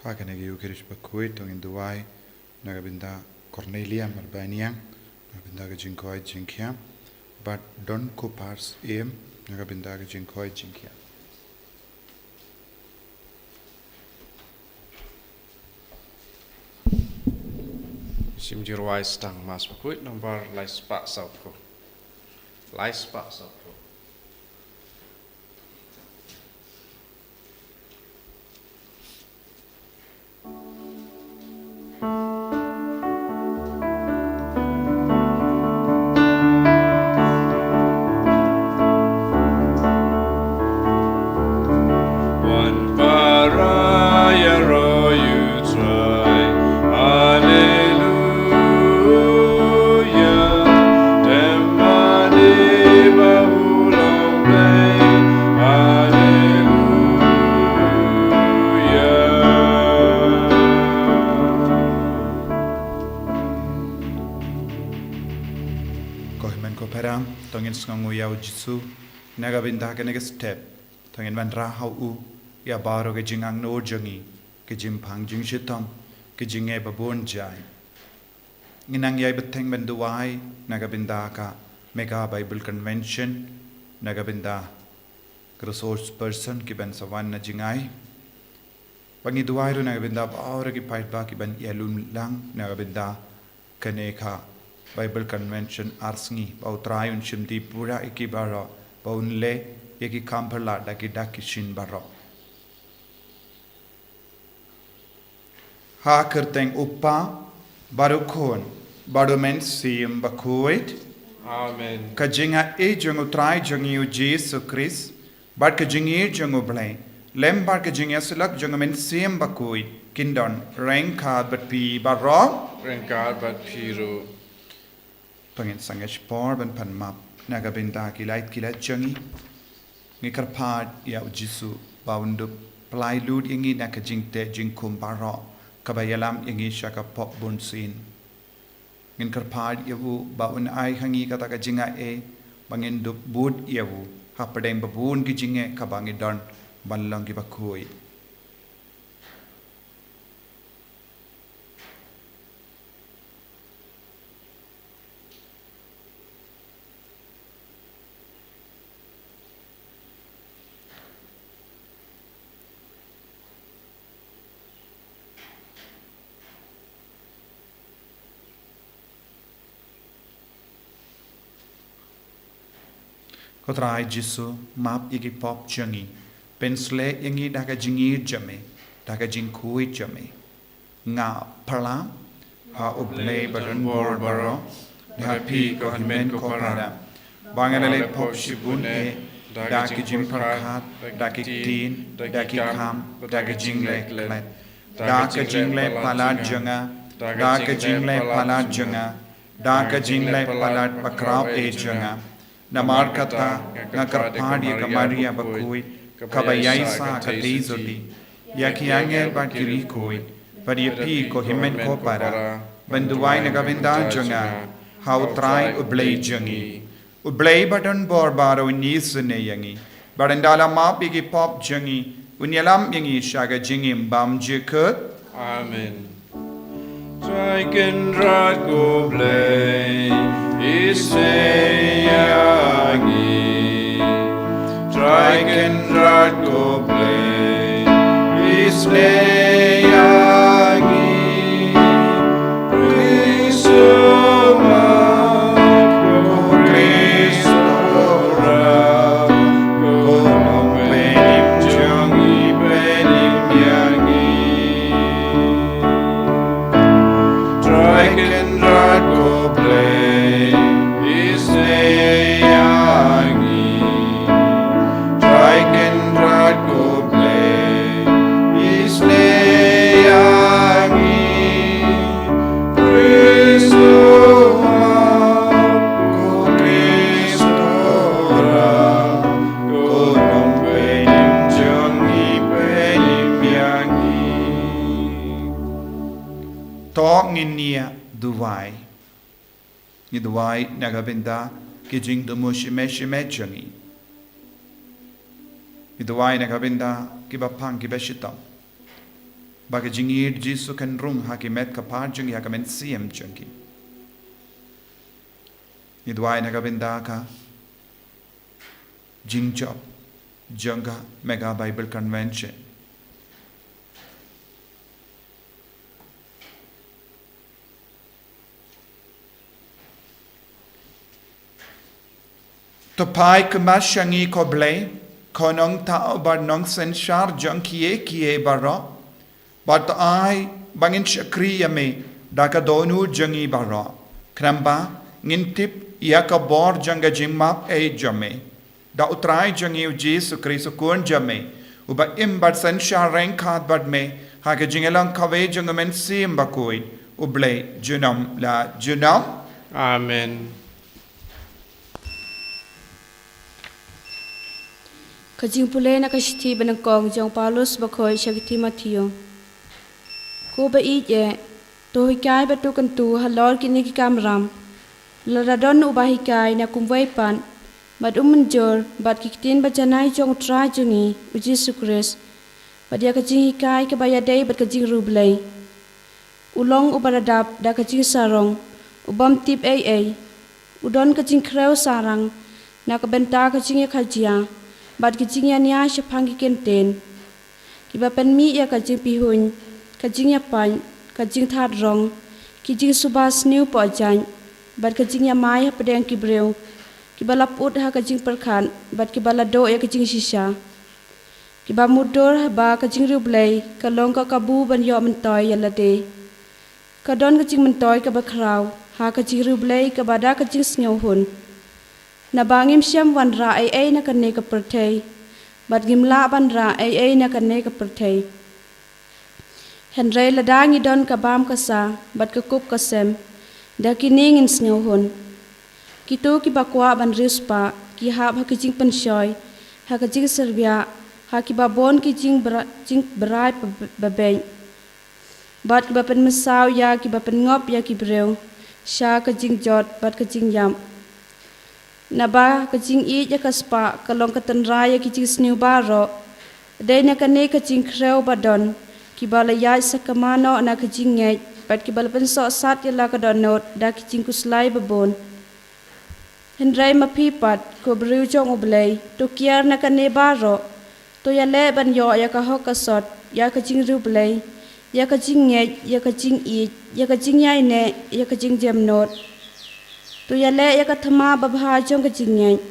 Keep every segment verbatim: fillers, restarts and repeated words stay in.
Ha kane ka Eucharist bakhuid to ngin duwai na ka bynta Cornelia Marbaniang na ka bynta ka jingkoit jingkhiah, bad Don Kupar Syiem na ka bynta ka jingkoit jingkhiah. Sim Jingrwai Stang Mass bakhuid number lai spah saw phew. Lai spah saw phew. Wan para ïaroh ïa U Trai. Haleluia. Te mane ba u long Blei. Haleluia. Ko hynmen ko para, to ngin sngewnguh ïa U Jisu na ka bynta kane ka step. To ngin wanrah ha u ïa baroh ka jingangnud jong ngi, ka jingpang jingshitom, ka jingeh babun jait. Ngin nang ïai bteng ban duwai na ka bynta ka Mega Bible Convention, na ka bynta ka resource person kiban sa wan na jingai. Ba ngi duwai ruh na ka bynta baroh ki paidbah kiban ïalum lang na ka bynta kane ka Bible Convention ar sngi, ba U Trai un shim dih pura ïa ki baroh, ba un leh ïa ki kam pyrshah da ki dak ki shin baroh. Ha kyrteng U Kpa, bad U Khun, bad U Mynsiem Bakhuid. Amen. Ka jingaiei jong U Trai jong ngi U Jisu Khrist, bad ka jingïeit jong U Blei, lem bad ka jingïasyllok jong U Mynsiem Bakhuid, kin don ryngkat bad phi baroh. Ryngkat bad phi ruh. To ngin sangeh shipor ban pan map na ka bynta ki lait ki lait jong ngi. Ngi kyrpad ïa U Jisu ba un dup pynlait lut ïa ngi na ka jingteh jingkhum baroh kaba ïalam ïa ngi sha ka pop bunsien. Ngin kyrpad ïa u ba un ai ha ngi kata ka jingaiei ba ngin dup bud ïa u hapdeng babun ki jingeh kaba ngi don ban long kiba khuid. Ko Trai Jisu, map ïa ki pop jong ngi, pynshlei ïa ngi da ka jingïeit jong me, da ka jingkhuid jong me. Nga pyrshah ha U Blei badonbor baroh, da phi ko hynmen ko para, ba nga la leh pop shibun eh, da ki jingpyrkhat, da ki ktien, da ki kam, da ki jingleh klet, da ki jingleh palat jong nga, da ki jingleh palat jong nga, da ki jingleh palat bakhraw eh jong nga. Namar kata nga kyrpad ïa ka Maria bakhuid, kaba ïaisah ka theisotti, ïa ki angel bad ki riewkhuid, bad ïa phi ko hynmen ko para, ban duwai na ka bynta jong nga ha U Trai U Blei jong ngi. U Blei badonbor baroh un isynei ïa ngi, bad un da la map ïa ki pop jong ngi, un ïalam ïa ngi sha ka jingim bymjukut. Amen. Trai Kynrad ko Blei, isynei ïa ngi. Trai Kynrad ko Blei, isynei ïa ngi. Khrist u Mad, ko Khrist u Ram, ko Nongpynim jong ngi, pynim ïa ngi. Trai Kynrad ko Blei, isynei ïa ngi. Trai Kynrad ko Blei, isynei ïa ngi. Khrist u Mad, ko Khrist u Ram, ko Nongpynim jong ngi, pynim ïa ngi. To ngin ïa duwai. Ngi duwai na ka bynta ki jingthmu shimet shimet jong ngi. Ngi duwai na ka bynta kiba pang kiba shitom. ba ka jingïeit Jisu kan rung ha ki met ka phad jong ngi ha ka mynsiem jong ngi. Ngi duwai na ka bynta ka jingjop jong ka Mega Bible Convention. To phai kumba sha ngi ko Blei, ko nongthaw bad nongsynshar jong kiei kiei baroh, bad to ai ba ngin shakri ïa me da ka dohnud jong ngi baroh, khnang ba ngin tip ïa ka bor jong ka jingmap ei jong me. Da U Trai jong ngi U Jisu Khrist U Khun jong me, uba im bad synshar ryngkat bad me ha ka jingïalang kawei jong U Mynsiem Bakhuid, U Blei junom la junom. Amen. Ka jingpule na ka shithi banyngkong jong u Paulus bakhuid sha ki Timotheo. Ko ba ïeit eh, to hikai bad to kyntu halor kine ki kamram. Lada don uba hikai na kumwei pat, bad um mynjur bad ki ktien ba janai jong U Trai jong ngi U Jisu Khrist, bad ïa ka jinghikai kaba ïadei bad ka jingriewblei. U long uba la dap da ka jingsarong, u bym tip ei ei. U don ka jingkhrew sarang na ka bynta ka jingïakajia bad ka jingïania shaphang ki kyntien. Kiba pynmih ïa ka jingpihuiñ, ka jingïapait, ka jingthad rong, ki jingsuba sniew pohjait, bad ka jingïamai hapdeng ki briew, kiba la put ha ka jingpyrkhat bad kiba la duh ïa ka jingshisha. Kiba mutdur ba ka jingriewblei ka long ka kabu ban ïoh myntoi ïa lade. Ka don ka jingmyntoi kaba khraw ha ka jingriewblei kaba da ka jingsngewhun. Naba ngim shym wanrah ei ei na kane ka pyrthei, bad ngim lah ban rah ei ei na kane ka pyrthei. Hynrei lada ngi don ka bam ka sa bad ka kup ka sem, da kine ngin sngewhun. Kito kiba kwah ban riewspah ki hap ha ka jingpynshoi, ha ka jingsyrwiah, ha kiba bun ki jingbra-, jingbrai ba-, babeit, bad kiba pynmynsaw ïa kiba pynngop ïa ki briew sha ka jingjot bad ka jingïap. Naba ka jingïeit ïa ka spah ka long ka tynrai ïa ki jingsniew baroh. Dei na kane ka jingkhrew ba don kiba la ïaid sakma noh na ka jingngeit bad kiba la pynsohsat ïa la ka dohnud da ki jingkhuslai babun. Hynrei ma phi pat, ko briew jong U Blei, to kiar na kane baroh. To ïaleh ban ïoh ïa ka hok ka sot, ïa ka jingriewblei, ïa ka jingngeit, ïa ka jingïeit, ïa ka jingïaineh, ïa ka jingjemnud. To ïaleh ïa ka thma babha jong ka jingngeit.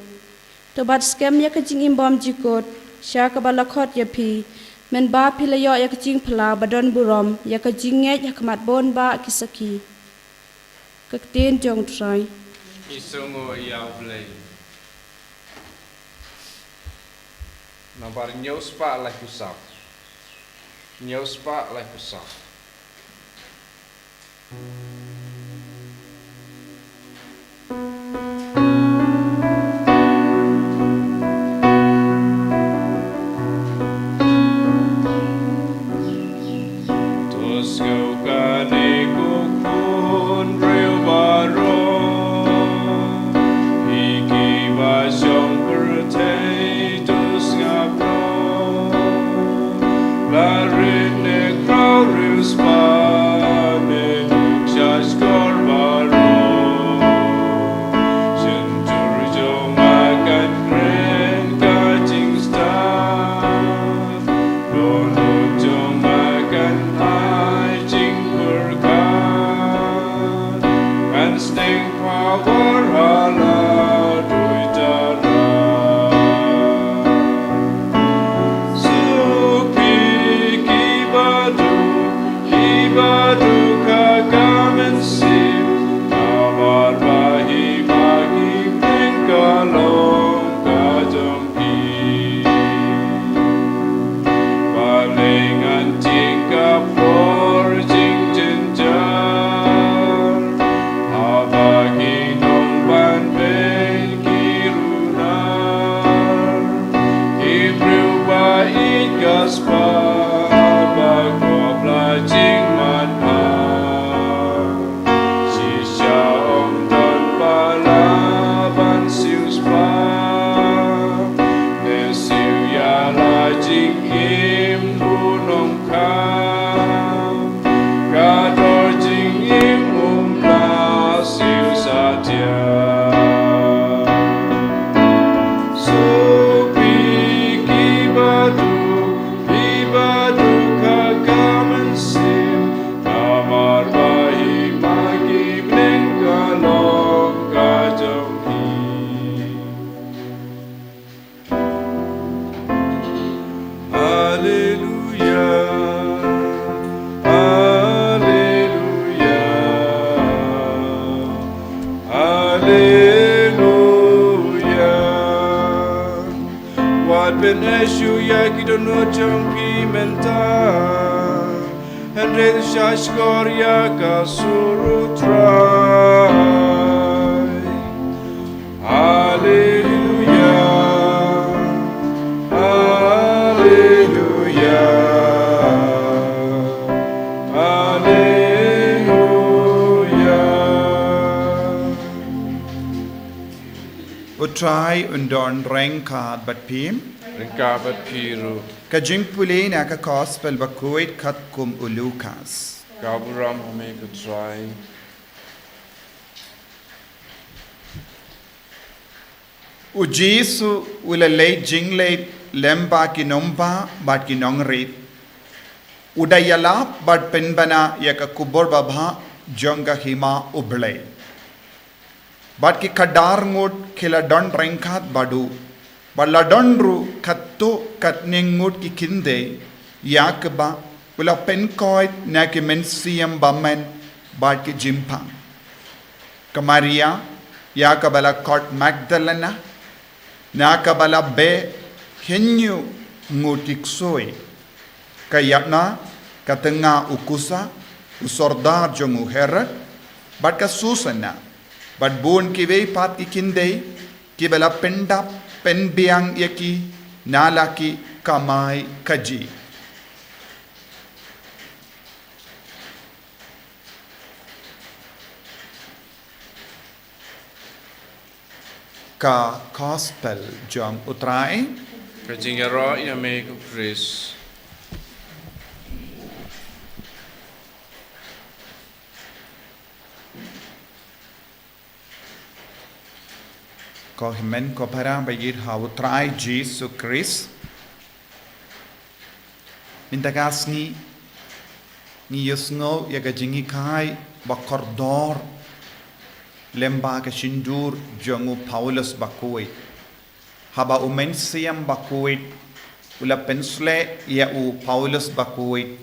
To bat skhem ïa ka jingim bymjukut sha kaba la khot ïa phi, mynba phi la ïoh ïa ka jingphla ba don burom ïa ka jingngeit ha khmat bun bah ki sakhi. Ka ktien jong U Trai. Ngi sngewnguh ïa U Blei. Nambar hynñiew spah laiphew saw. Hynñiew spah laiphew saw. To sngewkane ko khun briew baroh, phi kiba shong pyrthei to sngap noh. La rit ne khraw riewspah ne duk sha shkor baroh. Shyntur jong nga kan kren ka jingstad. Dohnud jong nga kan ai jingpyrkhat. Pynïaid shuh ïa ki dohnud jong phi mynta, hynrei to shahshkor ïa ka sur U Trai. Haleluya, haleluya, haleluya. U Trai un don ryngkat bad phi. Ryngkat bad phi ruh. Ka jingpule na ka Gospel bakhuid katkum u Lukas. Ka burom ha me ko Trai. U Jisu u la leit jingleit lem bad ki nongbah bad ki nongrit. U da ïalap bad pynbna ïa ka khubor babha jong ka hima U Blei. Bad ki khadar ngut ki la don ryngkat bad u. Bad la don ruh katto katne ngut ki khyndai, ïa kaba u la pynkoit na ki mynsiem bymman bad ki jingpang. Ka Maria, ïa kaba la khot Magdalena, na kaba la beh hynñiew ngut ki ksoi. Ka Joanna, ka tnga u Kusa, u sordar jong u Herod, bad ka Susana, bad bun kiwei pat ki khyndai, kiba la pyndap pynbiang ïa ki na la ki kamai kajih. Ka Gospel jong U Trai. Ka jingïaroh ïa me ko Khrist. Ko hynmen ko para ba ïeit ha U Trai Jisu Khrist. Mynta ka sngi ngi ïohsngew ïa ka jinghikai ba kordor lem bad ka shyntur jong u Paulus bakhuid. Haba u Mynsiem Bakhuid u la pynsleh ïa u Paulus bakhuid,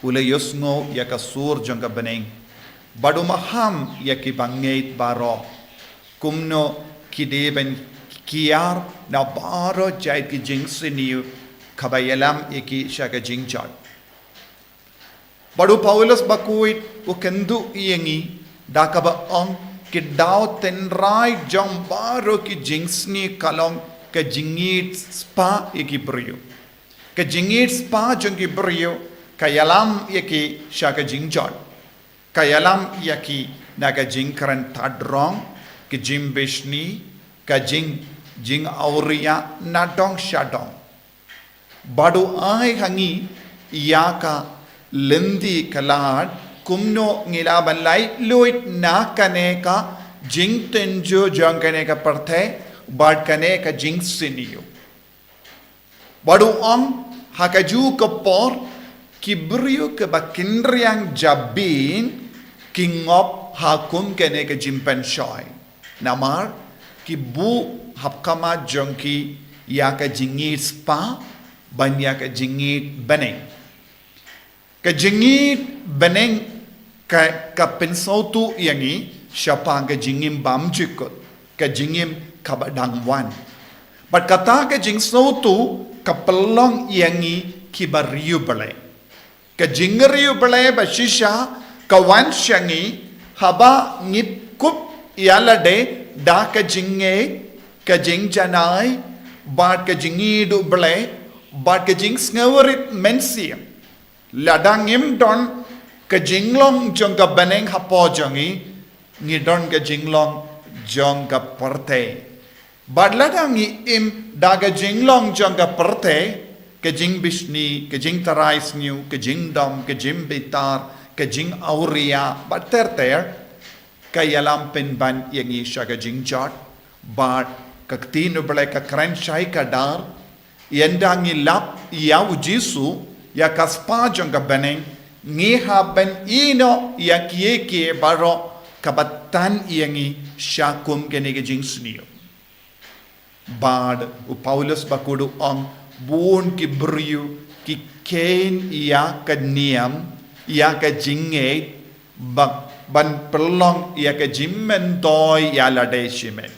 u la ïohsngew ïa ka sur jong ka bneng. Bad u maham ïa ki bangeit baroh kumno ki dei ban kiar na baroh jait ki jingsniew kaba ïalam ïa ki sha ka jingjot. Bad u Paulus bakhuid u kynduh ïa ngi da kaba ong, ki daw tynrai jong baroh ki jingsniew ka long ka jingïeit spah ïa ki briew. Ka jingïeit spah jong ki briew ka ïalam ïa ki sha ka jingjot. Ka ïalam ïa ki na ka jingkren thadrong, ka jingbishni, ka jing, jingawria nadong shadong. Bad u ai ha ngi ïa ka lynti ka lad kumno ngi lah ban laitluid na kane ka jingtynjuh jong kane ka pyrthei bad kane ka jingsniew. Bad u ong, ha kajuh ka por ki briew kiba kynriang jabieng ki ngop ha kum kane ka jingpynshoi. Namar ki buh hapkhmat jong ki ïa ka jingïeit spah ban ïa ka jingïeit bneng. Ka jingïeit bneng ka, ka pynsngewthuh ïa ngi shaphang ka jingim bymjukut, ka jingim kaba dang wan. Bad kata ka jingsngewthuh ka pynlong ïa ngi kiba riewblei. Ka jingriewblei ba shisha ka wan sha ngi haba ngi kup ïa lade da ka jingngeit, ka jingjanai, bad ka jingïeit U Blei, bad ka jingsngewrit mynsiem. Lada ngim don ka jinglong jong ka bneng hapoh jong ngi, ngi don ka jinglong jong ka pyrthei. Bad lada ngi im da ka jinglong jong ka pyrthei, ka jingbishni, ka jingtharai sniew, ka jingdom, ka jingbitar, ka jingawria, bad ter ter, ka ïalam pynban ïa ngi sha ka jingjot. Bad ka ktien U Blei ka kren shai kdar, ynda ngi lap ïa U Jisu, ïa ka spah jong ka bneng, ngi hap ban ïehnoh ïa kiei kiei baroh kaba tan ïa ngi sha kum kane ka jingsniew. Bad u Paulus bakhuid u ong, bun ki briew ki kheiñ ïa ka niam, ïa ka jingngeit, ba, ban pynlong ïa ka jingmyntoi ïa lade shimet.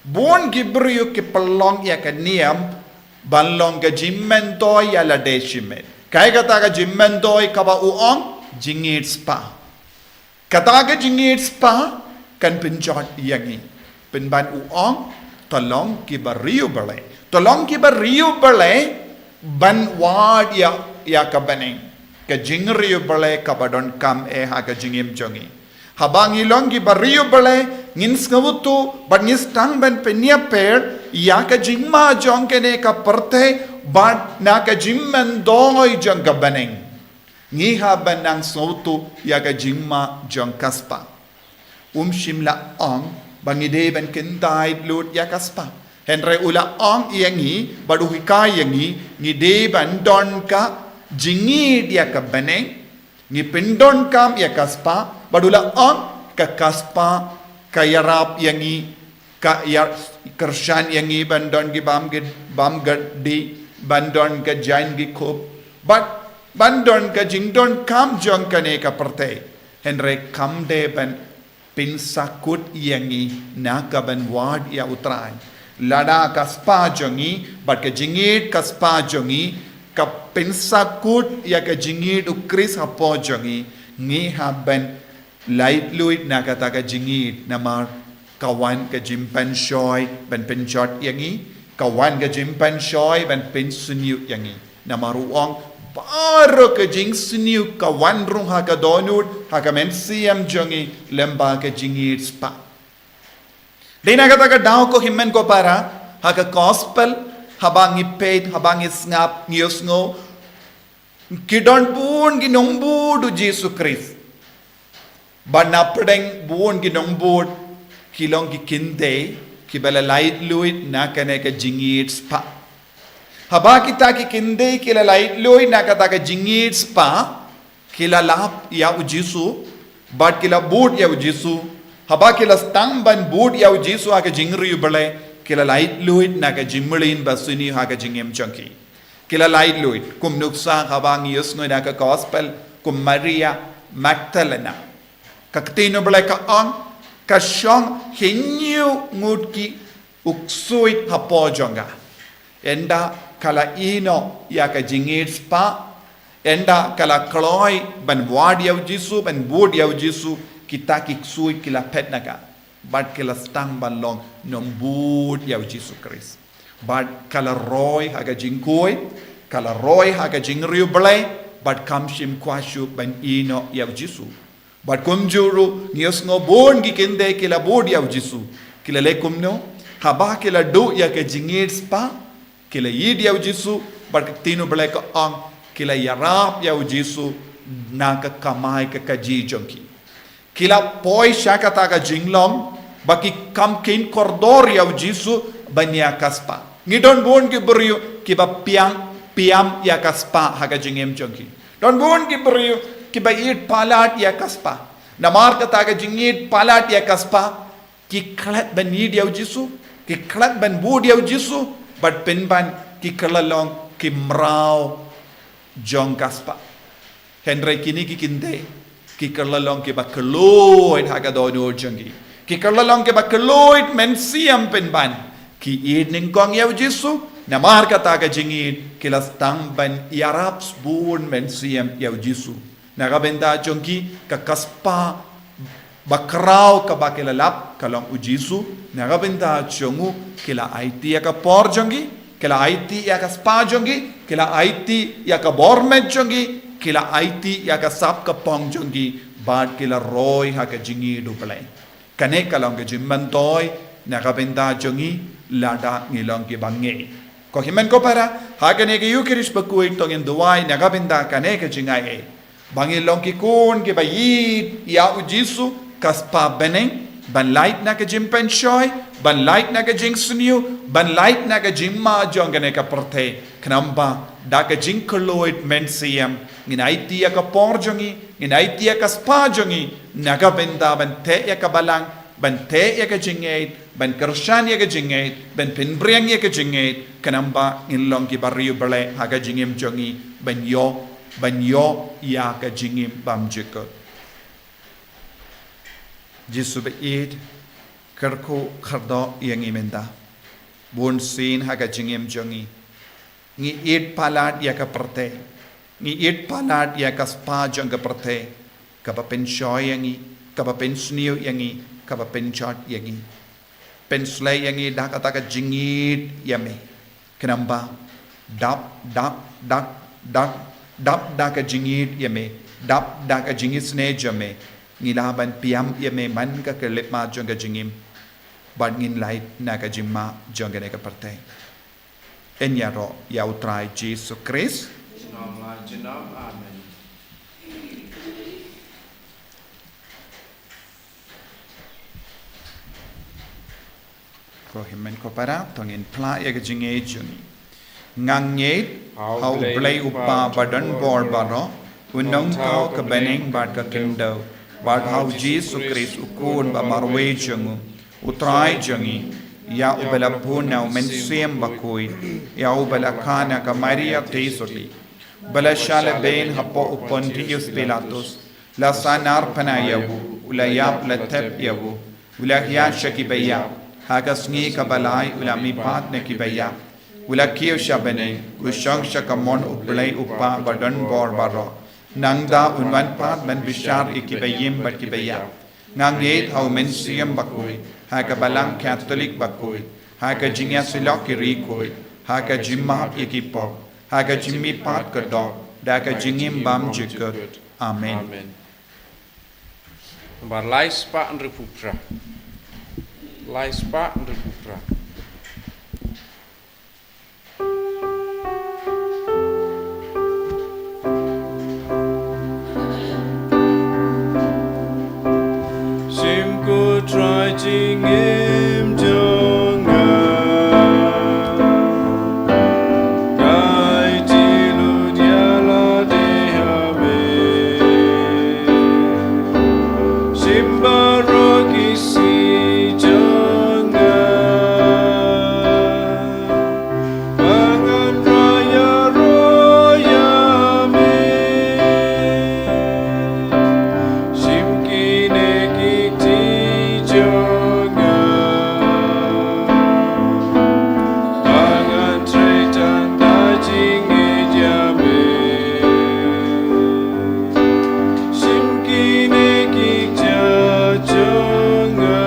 Bun ki briew ki pynlong ïa ka niam ban long ka jingmyntoi ïa lade shimet. Kaei kata ka jingmyntoi? Kaba u ong, jingïeit spah. Kata ka jingïeit spah kan pynjot ïa ngi. Pynban u ong, to long kiba riewblei. To long kiba riewblei ban wad ïa, ïa ka bneng. Ka jingriewblei kaba donkam eh ha ka jingim jong ngi. Haba ngi long kiba riewblei, ngin sngewthuh bad ngi sdang ban pynïapher ïa ka jingma jong kane ka pyrthei bad na ka jingmyntoi jong ka bneng. Ngi hap ban nang sngewthuh ïa ka jingma jong ka spah. Um shym la ong ba ngi dei ban kyntait lut ïa ka spah. Hynrei u la ong ïa ngi bad u hikai ïa ngi, ngi dei ban don ka jingïeit ïa ka bneng, ngi pyndonkam ïa ka spah, bad u la ong, ka, ka spah ka ïarap ïa ngi, ka ïa kyrshan ïa ngi ban don ki bam ged-, bam gedi, ban don ka jaiñ ki khup, bad ban don ka jingdonkam jong kane ka pyrthei. Hynrei kam dei ban pynsakut ïa ngi na ka ban wad ïa U Trai. Lada ka spah jong ngi bad ka jingïeit ka spah jong ngi ka pynsakut ïa ka jingïeit U Khrist hapoh jong ngi, ngi hap ban laitluid na kata ka jingïeit, namar ka wan ka jingpynshoi ban pynjot ïa ngi, ka wan ka jingpynshoi ban pynsniew ïa ngi. Namar u ong, baroh ka jingsniew ka wan rung ha ka dohnud, ha ka mynsiem jong ngi, lyngba ka jingïeit spah. Dei na kata ka daw ko hynmen ko para, ha ka gospel, haba ngi peit, haba ngi sngap, ngi ïohsngew, ki don bun ki nongbud U Jisu Khrist. Bad na pdeng bun ki nongbud, ki long ki kynthei kiba la laitluid na kane ka jingïeit spah. Haba kita ki kynthei ki la laitluid na kata ka jingïeit spah, ki la lap ïa U Jisu, bad ki la bud ïa U Jisu. Haba ki la sdang ban bud ïa U Jisu ha ka jingriewblei, ki la laitluid na ka jingmlien basniew ha ka jingim jong ki. Ki la laitluid, kum nuksa haba ngi ïohsngew na ka gospel, kum Maria Magdalena. Ka ktien U Blei ka ong, ka shong hynñiew ngut ki u ksuid hapoh jong ka. Ynda ka la ïehnoh ïa ka jingïeit spah, ynda ka la kloi ban wad ïa U Jisu, ban bud ïa U Jisu, kita ki ksuid ki la phet na ka. Bad ki la sdang ban long nongbud ïa U Jisu Khrist. Bad ka la roi ha ka jingkhuid, ka la roi ha ka jingriewblei, bad kam shym kwah shuh ban ïehnoh ïa U Jisu. Bad kumjuh ruh, ngi ïohsngew bun ki kynthei ki la bud ïa U Jisu. Ki la leh kumno? Haba ki la duh ïa ka jingïeit spah, ki la ïeit ïa U Jisu, bad ka ktien U Blei ka ong, ki la ïarap ïa U Jisu, na ka kamai ka kajih jong ki. Ki la poi sha kata ka jinglong, ba ki kam kheiñ kordor ïa U Jisu, ban ïa ka spah. Ngi don bun ki briew, kiba piang, piam ïa ka spah ha ka jingim jong ki. Don bun ki briew, kiba ïeit palat ïa ka spah. Namar kata ka jingïeit palat ïa ka spah, ki klet ban ïeit ïa U Jisu, ki klet ban bud ïa U Jisu, bad pynban ki kylla long ki mraw jong ka spah. Hynrei kine ki kynthei, ki kylla long kiba kylluid ha ka dohnud jong ki. Ki kylla long kiba kylluid mynsiem pynban. Ki ïeit nyngkong ïa U Jisu, namar kata ka jingïeit, ki la sdang ban ïarap bun mynsiem ïa U Jisu. Na ka bynta jong ki, ka, ka spah bakhraw kaba ki la lap, ka long U Jisu, na ka bynta jong u, ki la aiti ïa ka por jong ki, ki la aiti ïa ka spah jong ki, ki la aiti ïa ka bor met jong ki, ki la aiti ïa ka sap ka phong jong ki, bad ki la roi ha ka jingïeit U Blei. Kane ka long ka jingmyntoi, na ka bynta jong ngi, lada ngi long kiba ngeit. Ko hynmen ko para, ha kane ka Ïukharist bakhuid to ngin duwai, na ka bynta kane ka jingai ei. Ba ngin long ki khun kiba ïeit ïa U Jisu, ka spah bneng, ban lait na ka jingpynshoi, ban lait na ka jingsniew, ban lait na ka jingma jong kane ka pyrthei. Khnang ba, da ka jingkylluid mynsiem, ngin aiti ïa ka por jong ngi, ngin aiti ïa ka spah jong ngi, na ka bynta ban theh ïa ka balang, ban theh ïa ka jingngeit, ban kyrshan ïa ka jingngeit, ban pynbring ïa ka jingngeit, khnang ba ngin long kiba riewblei ha ka jingim jong ngi, ban ïoh, ban ïoh ïa ka jingim bymjukut. Jisu ba ïeit, kyrkhu kyrdoh ïa ngi mynta. Bun sien ha ka jingim jong ngi, Ngi ïeit palat ïa ka pyrthei. Ngi ïeit palat ïa ka spah jong ka pyrthei, kaba pynshoi ïa ngi, kaba pynsniew ïa ngi, kaba pynjot ïa ngi. Pynsleh ïa ngi da kata ka jingïeit ïa me. Khnang ba dap, dap, dap, dap, dap da ka jingïeit ïa me, dap da ka jingisynei jong me, ngi lah ban pynïap ïa me man ka khyllipmat jong ka jingim, bad ngin lait na ka jingma jong kane ka pyrthei. Yn ïaroh ïa U Trai Jisu Khrist. Junom la junom. Amen. Ko hynmen ko para, to ngin phla ïa ka jingngeit jong ngi. Nga ngeit ha U Blei U Kpa ba don bor baroh, U Nongthaw ka bneng bad ka khyndew, bad ha U Jisu Khrist U Khun ba marwei jong U, U Trai jong ngi, ïa uba la bun na U Mynsiem Bakhuid, ïa uba la kha na ka Maria Theisotti, ba la shah lehbeiñ hapoh u Pontius Pilatus, la sahnarphna ïa u, u la ïap, la thep ïa u, u la hiar sha kiba ïap, ha ka sngi kaba lai u la mihpat na kiba ïap, u la kiew sha bneng, u shong sha kamon U Blei U Kpa ba don bor baroh. Nangta un wan pat ban bishar ïa kiba im bad kiba ïap. Nga ngeit ha U Mynsiem Bakhuid, ha ka Balang Katholik bakhuid, ha ka jingïasyllok ki riewkhuid, ha ka jingmap ïa ki pop, ha ka jingmihpat ka doh, da ka jingim bymjukut. Amen. Amen. Nambar lai spah hynriewphew phra. Lai spah hynriewphew phra. Shim ko Trai jingim jong nga, ka ai jinglut ïa lade ha me. Shim baroh ki sngi jong nga, ba ngan ïaroh ïa me. Shim kine ki kti jong nga, ba ngan trei tang da jingngeit ïa me. Shim kine ki kjat jong nga,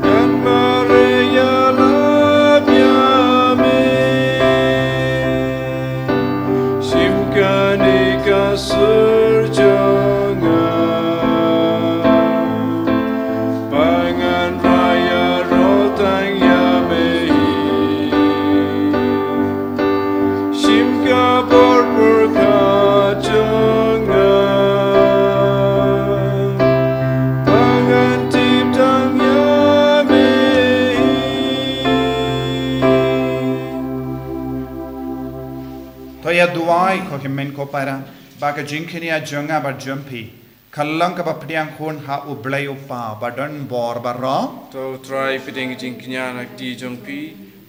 ngan mareh ïalap ïa me. Shim kane ka sur jong nga, ba ngan ïaroh tang ïa me hi. Shim ka bor pyrkhat jong nga, ba ngan tip tang ïa me hi. To ïa duwai ko hynmen ko para, ba ka jingkñia jong nga bad jong phi ka long kaba pdiang khun ha U Blei U Kpa ba don bor baroh. To U Trai pdiang ka jingkñia na ka kti jong phi,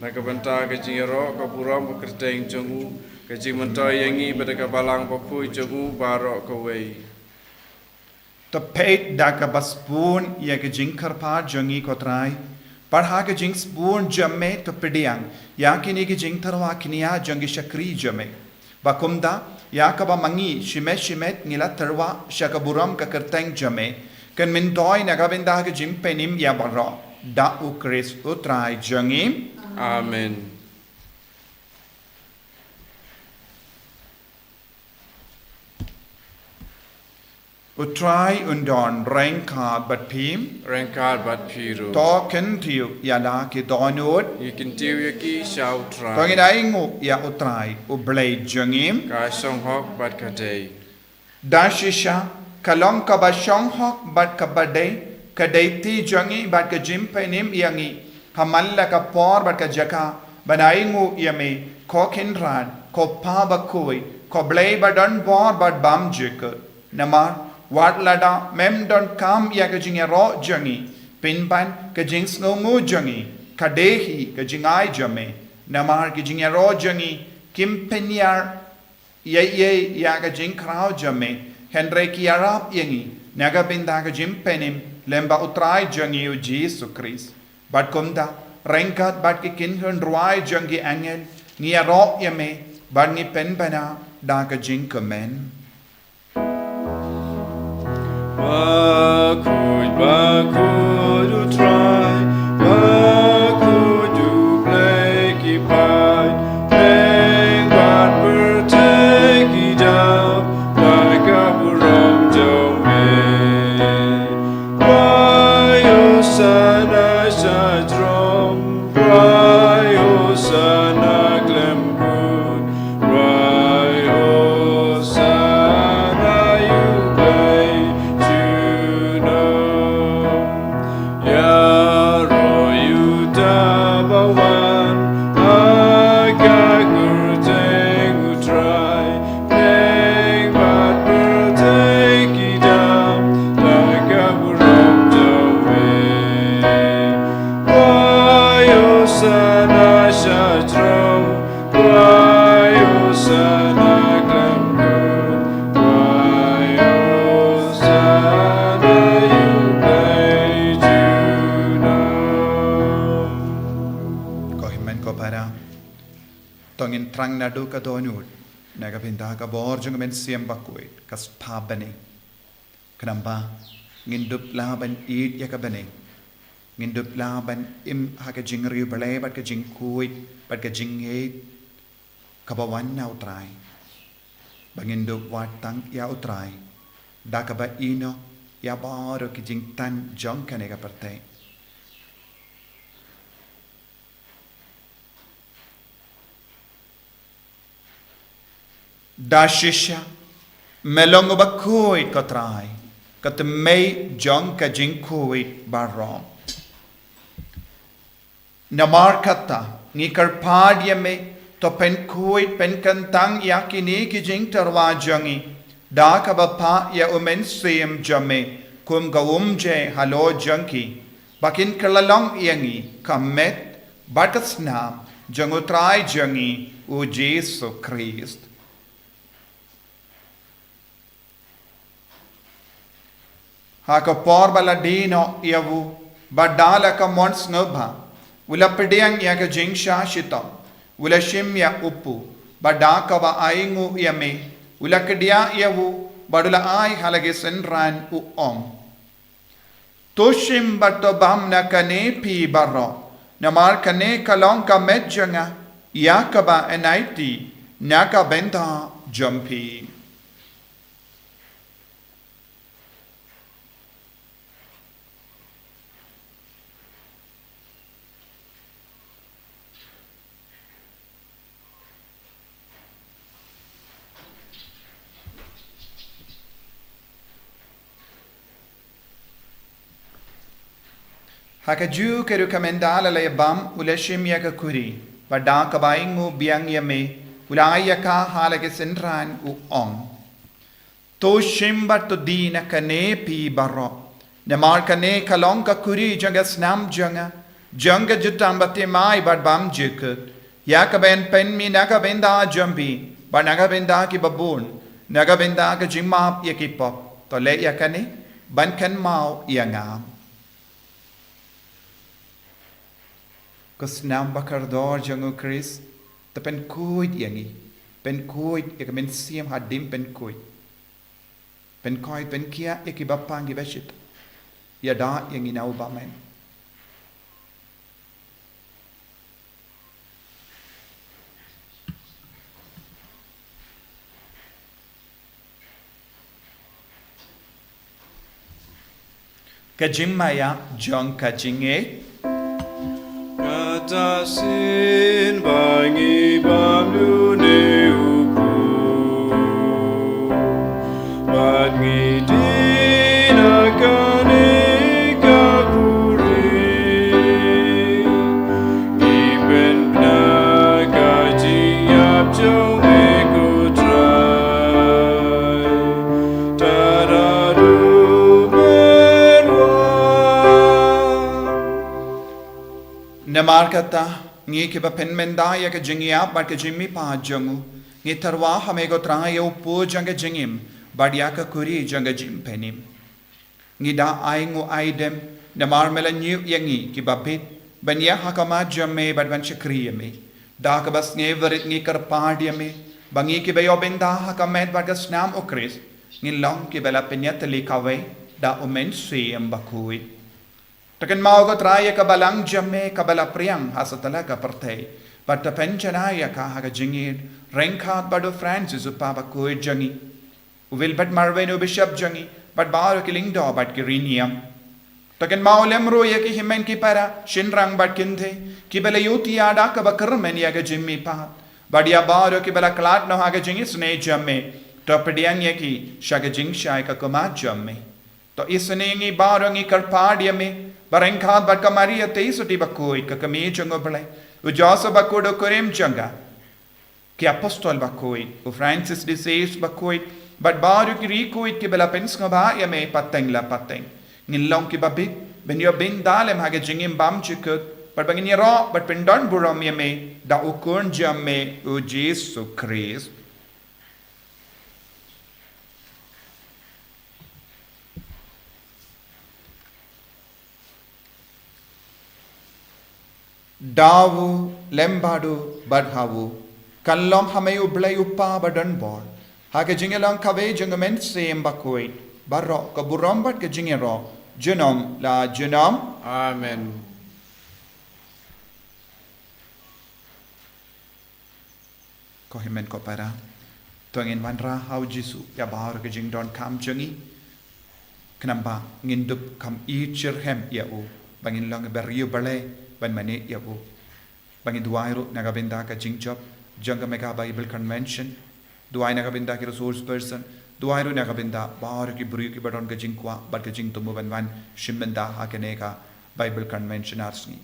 na ka bynta ka jingïaroh, ka burom, ka kyrteng jong u, ka jingmyntoi ïa ngi bad ka Balang Bakhuid jong u baroh kawei. To peit da kaba sbun ïa ka jingkyrpad jong ngi ko Trai, bad ha ka jingsbun jong me to pdiang ïa kine ki jingtyrwa kñia jong ki shakri jong me. Ba kumta, ïa kaba ma ngi shimet shimet ngi la tyrwa sha ka burom ka kyrteng jong me, kan myntoi na ka bynta ka jingpynim ïa baroh, da U Khrist U Trai jong ngi. Amen. U Trai un don ryngkat bad phi. Ryngkat bad phi ruh. To kyntiew ïa la ki dohnud. Ngi kyntiew ïa ki sha U Trai. To ngin ainguh ïa U Trai U Blei jong ngi. Ka shong hok bad ka dei. Da shisha ka long kaba shong hok bad kaba dei, ka dei kti jong ngi bad ka jingpynim ïa ngi ha man la ka por bad ka jaka, ban ainguh ïa me ko Kynrad, ko Pa Bakhuid, ko Blei ba don bor bad bymjukut. Namar wat lada mem donkam ïa ka jingïaroh jong ngi, pynban ka jingsngewnguh jong ngi ka dei hi ka jingai jong me. Namar ki jingïaroh jong ngi kim pynïar ïa, ïa, ïa ka jingkhraw jong me, hynrei ki ïarap ïa ngi na ka bynta ka jingpynim lem bad U Trai jong ngi U Jisu Khrist. Bad kumta, Ryngkat bad ki kynhun rwai jong ki angel, ngi ïaroh ïa me, bad ngi pynbna da ka jingkmen. Bakhuid, bakhuid U Trai, bakhuid U Blei ki paid, teng bad pyrthei ki dap da ka burom jong me. Wai Hosana shatrom, wai Hosana khlem kut, wai Hosana ïa U Blei junom. Ïaroh ïa uta uba wan ha ka kyrteng U Trai, teng bad pyrthei ki dap da ka burom jong me. Wai Hosana shatrom, wai Hosana khlem kut, wai Hosana ïa U Blei junom. Ko hynmen ko para, to ngin thrang naduh ka dohnud na ka bynta ka bor jong ka Mynsiem Bakhuid, ka spah bneng. Khnang ba ngin dup lah ban ïeit ïa ka bneng, ngin dup lah ban im ha ka jingriewblei bad ka jingkhuid bad ka jingngeit kaba wan na U Trai. Ba ngin dup wad tang ïa U Trai da kaba ïehnoh ïa baroh ki jingtan jong kane ka pyrthei. Da shisha me long uba khuid, ko Trai, ka tmei jong ka jingkhuid baroh. Namar kata ngi kyrpad ïa me, to pynkhuid pynkyntang ïa kine ki jingtyrwa jong ngi da kaba phah ïa U Mynsiem jong me kum ka umjai halor jong ki, ba kin kylla long ïa ngi ka met bad ka snam jong U Trai jong ngi U Jisu Khrist. Ha ka por ba la die noh ïa u, bad da la ka mon sngewbha, u la pdiang ïa ka jingshah shitom, u la shim ïa u pu, bad da kaba ainguh ïa me, u la kdiah ïa u, bad u la ai ha la ki synran, u ong: To shim bad to bam na kane phi baroh, namar kane ka long ka met jong nga ïa kaba yn aiti na ka bynta jong phi. Ha kajuh ka rukom ynda la ïa bam, u la shim ïa ka khuri, bad da kaba ainguh biang ïa me, u la ai ïa ka ha la ki synran, u ong: To shim bad to die na kane phi baroh, namar kane ka long ka khuri jong ka snam jong nga, jong ka jutang bathymmai bad bymjukut, ïa kaba yn pynmih na ka bynta jong phi bad na ka bynta kiba bun, na ka bynta ka jingmap ïa ki pop. To leh ïa kane ban kynmaw ïa nga. Ka snam bakordor jong U Khrist, te pynkhuid ïa ngi, pynkhuid ïa ka mynsiem hadien pynkhuid. Pynkhuid, pynkhiah ïa kiba pang kiba shit. Ïada ïa ngi na u bymman. Ka jingmaïa jong ka jingngeit. Kata shisien ba ngi bam lune u pu, bad ngi die na kane ka khuri, ngi pynbna ka jingïap jong me, ko Trai, tad haduh men wan. Namar kata, ngi kiba pynmynda ïa ka jingïap bad ka jingmihpat jong u, ngi tyrwa ha me, ko Trai, ïa u pu jong ka jingim bad ïa ka khuri jong ka jingpynim. Ngi da ainguh aidem namar me la ñiew ïa ngi kiba bit ban ïa ha khmat jong me bad ban shakri ïa me. Da kaba sngewrit ngi kyrpad ïa me ba ngi kiba ïoh bynta ha ka met bad ka snam u Khrist ngin long kiba la pynïatylli kawei da u Mynsiem Bakhuid. To kynmaw ko Trai ïa ka balang jong me kaba la pdiang ha satlak ka pyrthei bad to pynjanai ïa ka ha ka jingïeit ryngkat bad u Francis u Papa khuid jong ngi, u Wilbert Marwei u Bishop jong ngi bad baroh ki lyngdoh bad ki riewniam. To kynmaw lem ruh ïa ki hynmen ki para shynrang bad kynthei kiba la ïohi ïa da kaba kyrmen ïa ka jingmihpat bad ïa baroh kiba la khlad noh ha ka jingisynei jong me. To pdiang ïa ki sha ka jingshai ka khmat jong me. To isynei ngi baroh ngi kyrpad ïa me ba ryngkat bad ka Maria Theisotti bakhuid ka kmie jong u Blei, u Joseph bakhuid u kurim jong ka, ki apostol bakhuid, u Francis de Sales bakhuid bad baroh ki riewkhuid kiba la pynsngewbha ïa me pateng la pateng, ngin long kiba bit ban ïoh bynta lem ha ka jingim bym jukut bad ba ngin ïaroh bad pyndonburom ïa me da u Khun jong me u Jisu Khrist. Da u, lem bad u bad ha u, kan long ha me u Blei u Kpa badonbor, ha ka jingïalang kawei jong u Mynsiem Bakhuid, baroh ka burom bad ka jingïaroh junom la junom. Amen. Ko hynmen ko para, to ngin wanrah ha u Jisu ïa baroh ki jingdonkam jong ngi, khnang ba ngin dup kham ïeit shitrhem ïa u, ba ngin long ba riewblei ban mane ïa u. Ba ngin duwai ruh na ka bynta ka jingjop jong ka Mega Bible Convention, duwai na ka bynta ki resource person, duwai ruh na ka bynta baroh ki briew kiba don ka jingkwah bad ka jingthmu ban wan shim bynta ha kane ka Bible Convention ar sngi.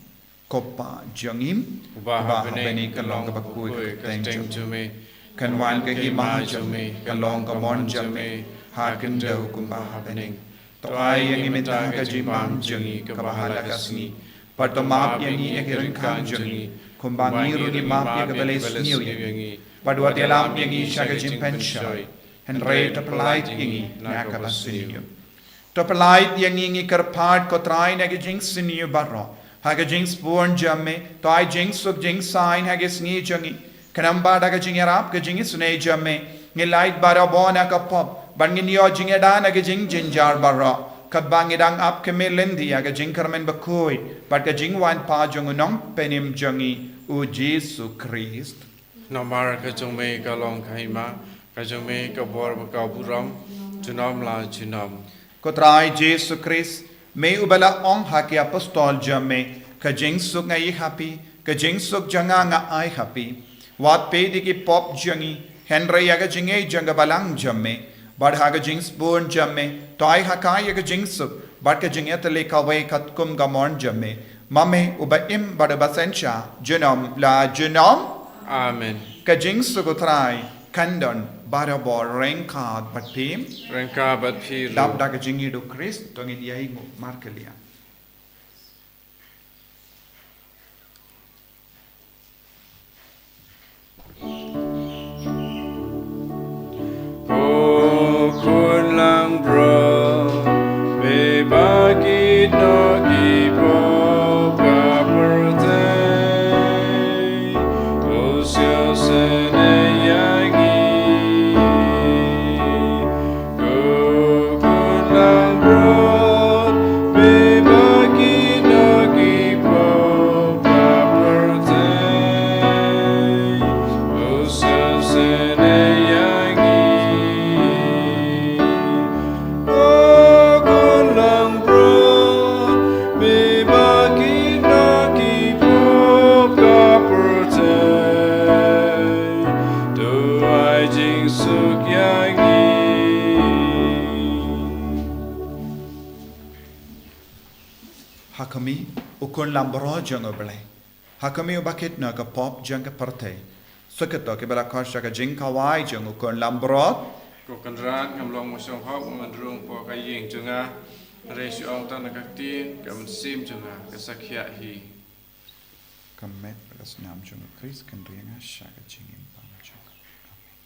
Ko Pa jong ngi uba ha bneng, ka long kaba khuid ka kyrteng jong me. Kan wan ka hima jong me, ka long ka mon jong me ha khyndew kumba ha bneng. To ai ïa ngi mynta ka jingbam jong ngi kaba ha la ka sngi. Bad to map ïa ngi ïa ki ryngkang jong ngi, kumba ngi ruh ngi map ïa kiba leh sniew ïa ngi. Bad wat ïalam ïa ngi sha ka jingpynshoi, hynrei to pyllait ïa ngi na kaba sniew. To pyllait ïa ngi, ngi kyrpad ko Trai, na ka jingsniew baroh, ha ka jingsbun jong me, to ai jingsuk jingsaiñ ha ka sngi jong ngi. Khnang ba da ka jingïarap ka jingisynei jong me, ngin lait barabor na ka pop, bad ngin ïoh jingïada na ka jingjynjar baroh, katba ngi dang ap khmih lynti ïa ka jingkyrmen bakhuid bad ka jingwan pat jong u Nongpynim jong ngi, u Jisu Khrist. Namar ka jong me ka long ka hima, ka jong me ka bor bad ka burom junom la junom. Ko Trai Jisu Khrist, me uba la ong ha ki apostol jong me, ka jingsuk nga ai ha phi, ka jingsuk jong nga nga ai ha phi. Wat peit ïa ki pop jong ngi, hynrei ïa ka jingngeit jong ka balang jong me. Bad ha ka jingsbun jong me, to ai ha ka ïa ka jingsuk bad ka jingïatylli kawei katkum ka mon jong me, ma me uba im bad uba synshar junom la junom. Amen. Ka jingsuk u Trai kan don barabor ryngkat bad phi. Ryngkat bad phi ruh. Dap da ka jingïeit u Khrist, to ngin ïainguh markylliang. Ko Khun langbrot, me ba kit noh ki pop ka pyrthei, to sngewsynei ïa ngi. Ko Khun langbrot, me ba kit noh ki pop ka pyrthei, to sngewsynei ïa ngi. Ko Khun langbrot, me ba kit noh ki pop ka pyrthei, to ai jingsuk ïa ngi. Ha khmih, u Khun langbrot jong u Blei. Ha khmih uba kit noh ka pop jong ka pyrthei. Suk ïa to kiba la khot sha ka jingkhawai jong u Khun langbrot. Ko Kynrad, ngam long mosong hok ban rung hapoh ka ïing jong nga, hynrei shu ong tang na ka ktien, ka mynsiem jong nga kan sa khiah hi. Ka met bad ka snam jong u Khrist kan ri ïa nga sha ka jingim bymjukut. Amen.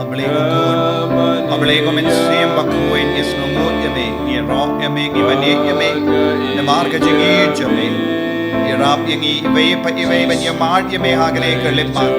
A Blei ko khun, a Blei ko Mynsiem Bakhuid, ngi sngewnguh ïa me, ngi ïaroh ïa me, ngi baniah ïa me namar ka jingïeit jong me. Ïarap ïa ngi iwei pa iwei ban ïamart ïa me ha kane ka lipmat.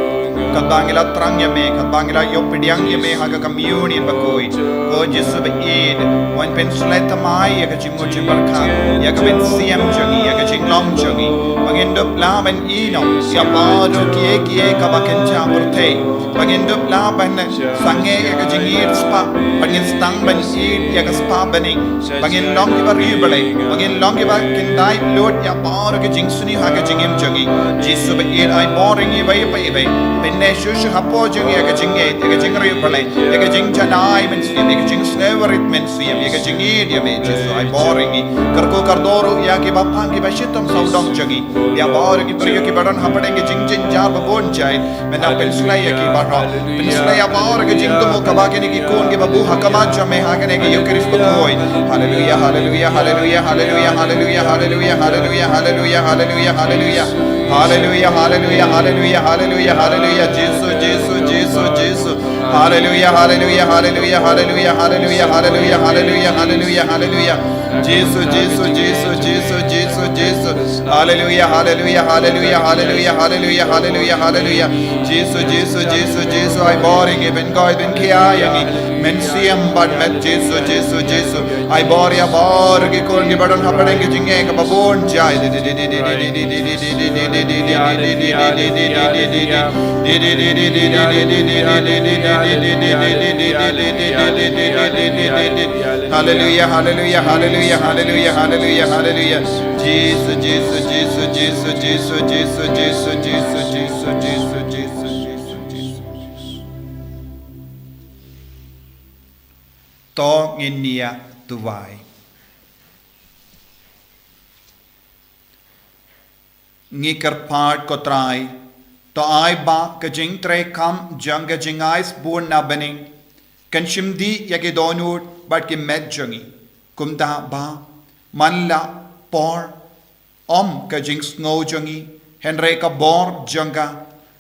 Katba ngi la thrang ïa me, katba ngi la ïoh pdiang ïa me ha ka communion bakhuid, ko Jisu ba ïeit, wan pynshlei thymmai ïa ka jingmut jingpyrkhat, ïa ka mynsiem jong ngi, ïa ka jinglong jong ngi, ba ngin dup lah ban ïehnoh ïa baroh kiei kiei kaba kynja pyrthei, ba ngin dup lah ban sangeh ïa ka jingïeit spah, ba ngin sdang ban ïeit ïa ka spah bneng, ba ngin long kiba riewblei, ba ngin long kiba kyndait lut ïa baroh ka jingsniew ha ka jingim jong ngi. Jisu ba ïeit, ai bor ïa ngi iwei pa iwei. Pyneh shuh shuh hapoh jong ngi ïa ka jingïeit, ïa ka jingriewblei, ïa ka jingjanai mynsiem, ïa ka jingsngewrit mynsiem, ïa ka jingïeit ïa me Jisu, ai bor ïa ngi. Kyrkhu kyrdoh ruh ïa kiba pang, kiba shitom sawdong jong ngi, ïa baroh ki briew kiba don hapdeng ki jingjynjar ba bun jait. Mynta pynshlei ïa ki baroh. Pynshlei ïa baroh ki jingthmu kaba kine ki khun kiba buh ha khmat jong me ha kane ka Eucharist bakhuid. Haleluia, haleluia, haleluia, haleluia, haleluia, haleluia, haleluia, haleluia, haleluia, haleluia. Haleluia, haleluia, haleluia, haleluia, haleluia. Jisu, Jisu, Jisu, Jisu. Haleluia, haleluia, haleluia, haleluia, haleluia, haleluia, haleluia, haleluia, haleluia. Jisu, Jisu, Jisu, Jisu, Jisu, Jisu. Haleluia, haleluia, haleluia, haleluia, haleluia, haleluia, haleluia. Jisu, Jisu, Jisu, Jisu, ai bor ïa ngi, pynkoit pynkhia ïa ngi. Mynsiem bad met Jisu, Jisu, Jisu. Ai bor ïa baroh ki khun kiba don hapdeng ki jingeh kaba bun jait. Haleluia, haleluia, haleluia, haleluia, haleluia, haleluia. Jisu, Jisu, Jisu, Jisu. To ngin ïa duwai. Ngi kyrpad ko Trai, to ai ba ka jingtrei kam jong ka jingai sbun na bneng kan shim dih ïa ki dohnud bad ki met jong ngi. Kumta ba man la por ym ka jingsngew jong ngi, hynrei ka bor jong ka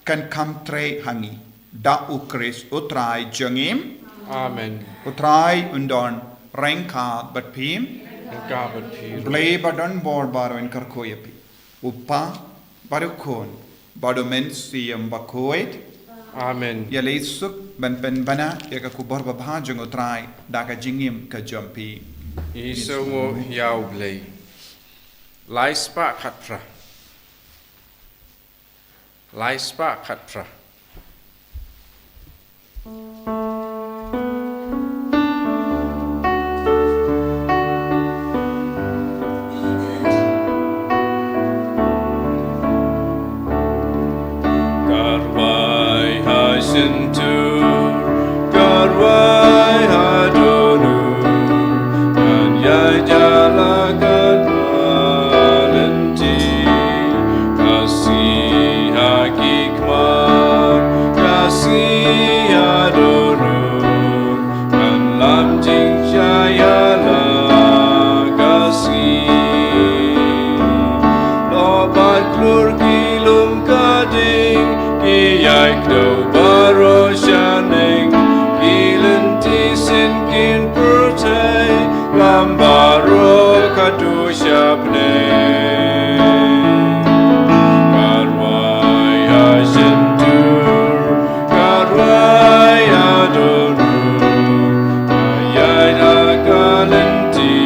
kan kham trei ha ngi. Da U Khrist U Trai jong ngi. Amen. U Trai un don ryngkat bad phi. Ryngkat bad phi. Blei ba don bor baroh un kyrkhu ïa phi. U Kpa bad U Khun bad U Mynsiem Bakhuid. Amen. Ïaleh suk ban pynbna ïa ka khubor babha jong U Trai da ka jingim ka jong phi. Ngi sngewnguh ïa U Blei. Lai spah khatphra. Lai spah khatphra. Kyrwai ha shyntur, kyrwai ha dohnud, kan ïaid ïa la ka lynti. Ka sngi ha ki khmat, ka sngi ha dohnud, kan lam jingshai ïa la ka sngi. Lok bad klur ki lum ka ding, ki ïai kdew baroh shaneng, ki lynti sien kin pyrthei, lam baroh ka duh sha bneng. Kyrwai ha shyntur, kyrwai ha dohnud, ka ïaid ha ka lynti.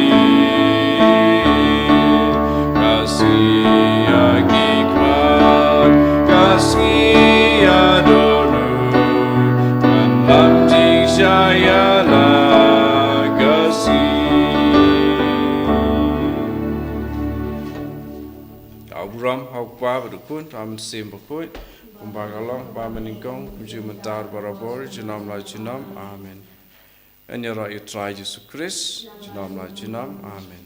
Ka sngi ha ki khmat, ka sngi ha dohnud, kan lam jingshai ïa la ka sngi. Ka burom ha U Kpa bad U Khun bad U Mynsiem Bakhuid, kumba ka long ha kaba nyngkong, kumjuh mynta, barabor, junom la junom. Amen. Ngin ïaroh ïa U Trai Jisu Khrist, junom la junom. Amen.